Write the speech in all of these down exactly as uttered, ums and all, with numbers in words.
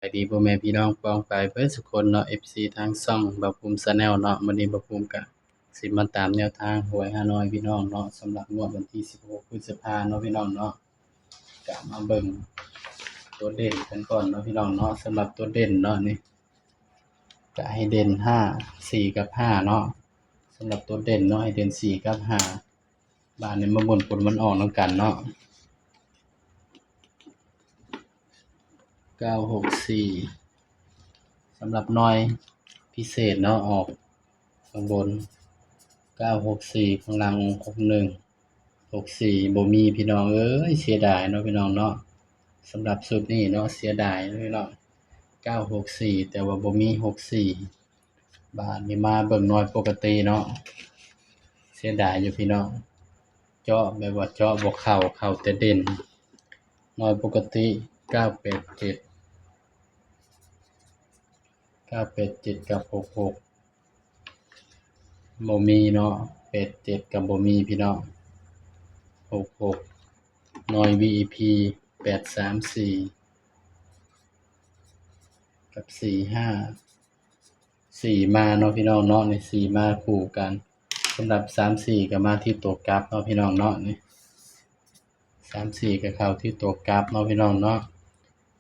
บายดีพ่อแม่พี่น้องป้องปายเบิดสุคนเนาะ เอฟซี ทางช่องบ่าวภูมิ Channel เนาะ มื้อนี้บ่าวภูมิก็สิมาตามแนวทางหวยฮานอยพี่น้องเนาะ สำหรับงวดวันที่สิบหกพฤษภาเนาะพี่น้องเนาะ ก็มาเบิ่งตัวเด่นกันก่อนเนาะพี่น้องเนาะ สำหรับตัวเด่นเนาะนี่ ก็ให้เด่นห้า สี่ กับ ห้า เนาะ สำหรับตัวเด่นเนาะ ให้เด่น สี่ กับ ห้า บาดนี้มาเบิ่งผลมันออกนำกันเนาะ เก้าหกสี่ สำหรับหน่วยพิเศษเนาะ ออกข้างบน เก้าหกสี่ ข้างล่าง หกหนึ่ง หกสี่ บ่มีพี่น้องเอ้ย เสียดายเนาะพี่น้องเนาะ สำหรับชุดนี้เนาะ เสียดายเนาะพี่น้อง เก้าหกสี่ แต่ว่าบ่มี หกสี่ บาดนี้มาเบิ่งหน่วยปกติเนาะ เสียดายอยู่พี่น้อง เจาะแบบว่าเจาะบ่เข้า เข้าแต่เด่น หน่วยปกติ เก้าแปดเจ็ด เก้าแปดเจ็ด กับ หกหก บ่มีเนาะ แปดเจ็ด ก็บ่มีพี่น้อง หกหก หน่วย วี อี พี แปดสามสี่ กับ สี่ห้า สี่ มาเนาะพี่น้องเนาะ นี่ สี่ มาคู่กัน สำหรับ สามสี่ ก็มาที่ตัวกลับเนาะพี่น้องเนาะ นี่ สามสี่ ก็เข้าที่ตัวกลับเนาะพี่น้องเนาะ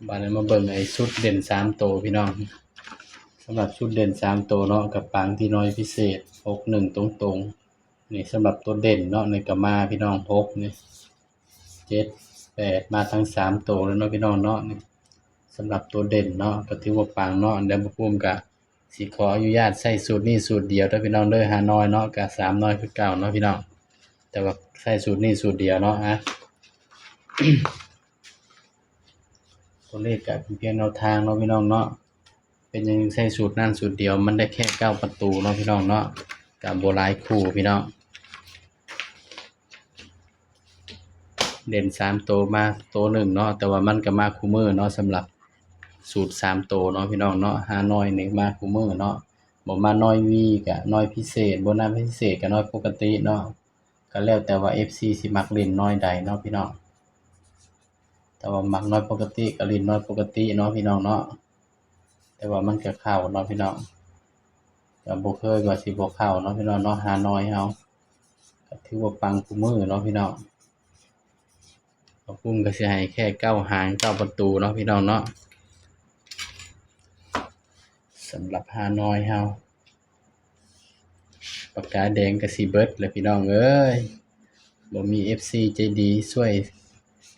บาดนี้มาเบิ่งไอ้ชุดเด่นสามตัวพี่น้อง สำหรับชุดเด่นสามตัวเนาะ ก็ปังที่หน่วยพิเศษ หกหนึ่ง ตรงๆ นี่สำหรับตัวเด่นเนาะ นี่ก็มาพี่น้อง หก นี่ เจ็ด แปด มาทั้งสามตัวเลยเนาะพี่น้องเนาะ นี่สำหรับตัวเด่นเนาะ ก็ถือว่าปังเนาะ เดี๋ยวบ่าวภูมิก็สิขออนุญาตใช้สูตรนี้สูตรเดียวเด้อพี่น้องเด้อ ฮานอยเนาะ ก็สามหน่วยคือเก่าเนาะพี่น้อง แต่ว่าใช้สูตรนี้สูตรเดียวเนาะ อ่ะ ตัวเลขก็เป็นเพียงแนวทางเนาะพี่น้องเนาะ เป็นหยังใช้สูตรนั้นสูตรเดียว มันได้แค่เก้าประตูเนาะพี่น้องเนาะ ก็บ่หลายคู่พี่น้อง เด่นสามตัวมาตัวหนึ่งเนาะ แต่ว่ามันก็มาคู่มื้อเนาะ สำหรับสูตรสามตัวเนาะพี่น้องเนาะ ฮานอยนี่มาคู่มื้อเนาะ บ่มาหน่วย วี ก็หน่วยพิเศษ บ่หน่วยพิเศษก็หน่วยปกติเนาะ ก็แล้วแต่ว่า เอฟซี สิมักเล่นหน่วยใดเนาะพี่น้อง แต่ว่ามักหน่วยปกติก็เล่นหน่วยปกติเนาะพี่น้องเนาะ แต่ว่ามันก็เข้าเนาะพี่น้อง ก็บ่เคยว่าสิบ่เข้าเนาะพี่น้องเนาะ ฮานอยเฮา ก็ถือว่าปังคู่มื้อเนาะพี่น้อง บ่าวภูมิก็สิให้แค่เก้าหาง เก้าประตูเนาะพี่น้องเนาะ สำหรับฮานอยเฮา ปากกาแดงก็สิเบิดแล้วพี่น้องเอ้ย บ่มี เอฟซี ใจดีช่วย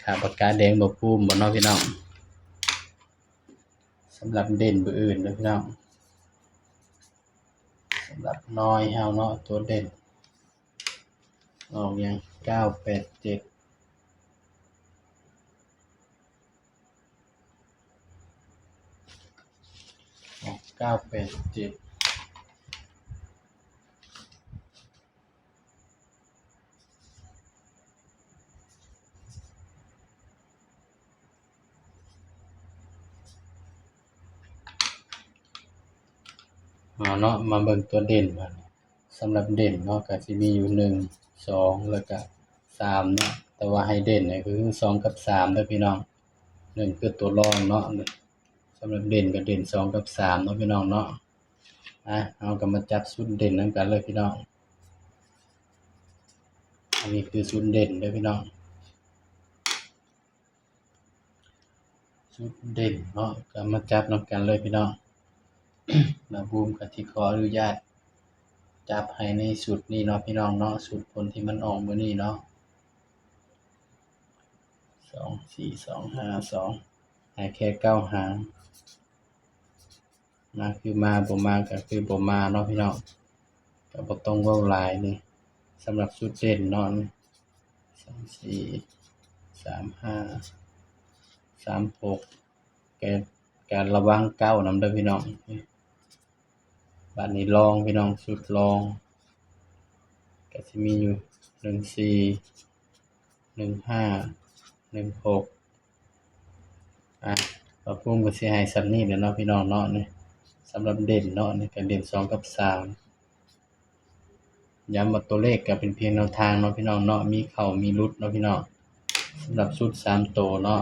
ค่าปากกาแดงบ่าวภูมิบ่เนาะพี่น้อง สำหรับเด่นบ่อื่นเด้อพี่น้อง สำหรับหน่วยเฮาเนาะ ตัวเด่น ออกหยัง เก้าแปดเจ็ด ออก เก้าแปดเจ็ด เอาเนาะ มาเบิ่งตัวเด่นบัดนี้ สำหรับเด่นเนาะ ก็สิมีอยู่ หนึ่ง สอง แล้วก็ สาม เนาะ แต่ว่าให้เด่นเนี่ยคือ สอง กับ สาม เด้อพี่น้อง หนึ่ง คือตัวรองเนาะ สำหรับเด่นก็เด่น สอง กับ สาม เนาะพี่น้องเนาะ อ่ะ เฮาก็มาจับชุดเด่นนำกันเลยพี่น้อง อันนี้คือชุดเด่นเด้อพี่น้อง ชุดเด่นเนาะ ก็มาจับนำกันเลยพี่น้อง บ่าวภูมิก็สิขออนุญาตจับให้ในชุดนี้เนาะพี่น้องเนาะ ชุดผลที่มันออกมื้อนี้เนาะ สองสี่ สองห้า สอง ให้แค่เก้าหาง มาคือมา บ่มาก็คือบ่มาเนาะพี่น้อง ก็บ่ต้องเว้าหลายนี่ สำหรับชุดเด่นเนาะ สามสี่ สามห้า สามหก ก็ ก็ระวังเก้านำเด้อพี่น้อง บาดนี้รองพี่น้อง ชุดรอง ก็สิมีอยู่ หนึ่งสี่ หนึ่งห้า หนึ่งหก อ่ะ บ่าวภูมิก็สิให้ส่ำนี้แหละเนาะพี่น้องเนาะ นี่ สำหรับเด่นเนาะ นี่ก็เด่น สอง กับ สาม ย้ำว่าตัวเลขก็เป็นเพียงแนวทางเนาะพี่น้องเนาะ มีเข้ามีหลุดเนาะพี่น้อง สำหรับชุดสามตัวเนาะ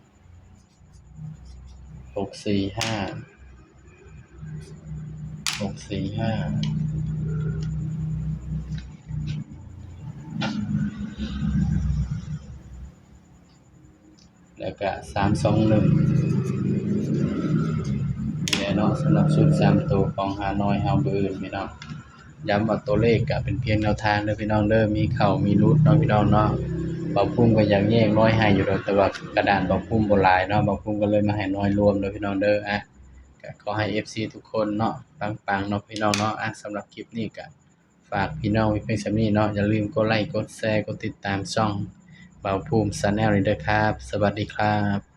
ส หกสี่ห้า หกสี่ห้า แล้วก็ สามสองหนึ่ง นี่แหละเนาะ สำหรับชุดสามตัวของฮานอยเฮามื้ออื่นพี่น้อง ย้ำว่าตัวเลขก็เป็นเพียงแนวทางเด้อพี่น้องเด้อ มีเข้ามีหลุดเนาะพี่น้องเนาะ บ่าวภูมิก็อยากแยกน้อยให้อยู่ดอก แต่ว่ากระดานบ่าวภูมิบ่หลายเนาะ บ่าวภูมิก็เลยมาให้น้อยรวมเด้อพี่น้องเด้อ อ่ะ ก็ขอให้ เอฟซี ทุกคนเนาะ ปังๆ เนาะพี่น้องเนาะ อ่ะ สำหรับคลิปนี้ก็ฝากพี่น้องไว้เพียงส่ำนี้เนาะ อย่าลืมกดไลค์ กดแชร์ กดติดตามช่องบ่าวภูมิ Channel นี้ด้วยครับ สวัสดีครับ